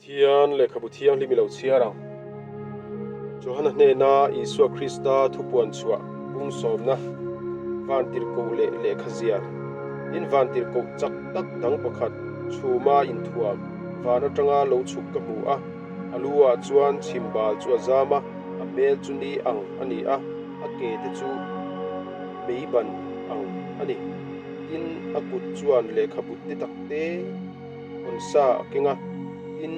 Pathian lehkhabu thianghlim i lo chhiar ang. Johana hnena Isua Krista thupuan chhuah bung sawmna vantirhkoh leh lehkha ziar. Tin, vantirhkoh chak tak dang pakhat chhuma inthuam van atanga lo chhuk ka hmu a, a lu ah chuan chhimbal chu a zam a, a hmel chu ni ang a ni a, a ke te chu mei ban ang a ni. Tin, a kut chuan lehkhabu te tak te hawn sa a keng a, tin,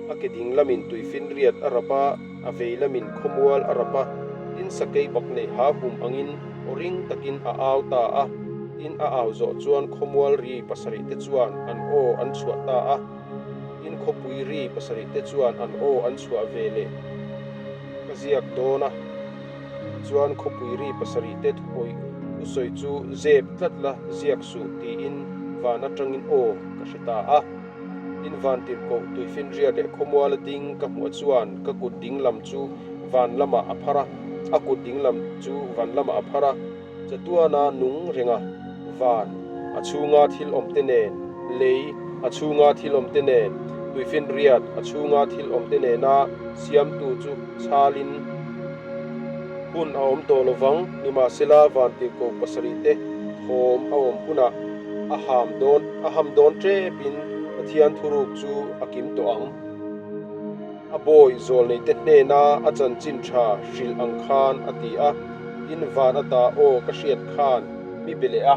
a ke ding lamin tuifinriat a rap a, a vei lamin khawmual a rap a, tin, sakei bak nei ha hum angin aw ring takin a au ta a, tin, a au zawh chuan khawmual ri pasarih te chuan an aw an chhuah ta a, tin, khawpui ri pasarih te chuan an aw an chhuah ve leh ka ziak dawn a. Tichuan khawpui ri pasarih te thupawi thusawi chu zep tlat la ziak suh tiin van atangin aw ka hre ta a. Tin van tirhkoh tuifinria leh khawmuala ding ka hmuh chuan ka kut ding lam chu van lamah a phar a, a kut ding lam chu van lamah a phar a, chatuana nung renga van a chhunga thil awm te nen, lei a chhunga thil awm te nen, tuifinriat a chhunga thil awm te nena siamtu chu chhalin hun a awm tawh lovang, nimahsela vantirhkoh pasarih te thawm a awm hunah a ham dawn a ham dawn tepin Pathian thuruk chu a kim tawh ang. A bawi zawlneite hnena a chanchin tha hrilh ang khan a ti a, tin van ata aw ka hriat khan mi be leh a.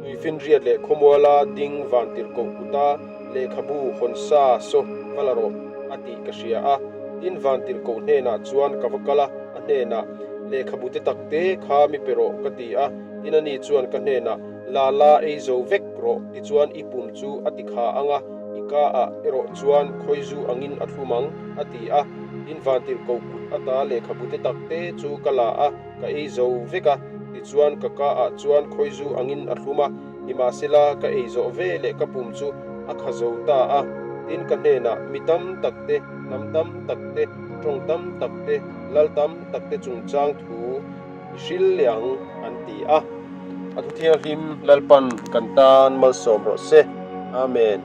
Tuifinriat leh khawmuala ding vantirhkoh kuta lehkhabu hawn sa saw va la rawh a tih ka hria a. Tin vantirhkoh hnenah chuan ka va kal a, a hnenah, Lehkhabu te tak te kha mi pe rawh ka ti a. Tin ani chuan ka hnenah, La la ei zo vek rawh tichuan i pum chu a ti kha ang a, i ka ah erawh chuan khawizu angin a thlum ang a ti a. Tin vantirhkoh kut ata lehkhabu te tak te chu ka la a, ka ei zo vek a, tichuan ka ka ah chuan khawizu angin a thlum a, nimahsela ka ei zawh ve leh ka pum chu a kha zo ta a. Tin ka hnenah mi tam tak te, hnam tam tak te, tawng tam tak te, lal tam tak te chungchang thu i hril leh ang an ti a. A thu thianghlim Lalpan kan tan malsawm rawh se. Amen.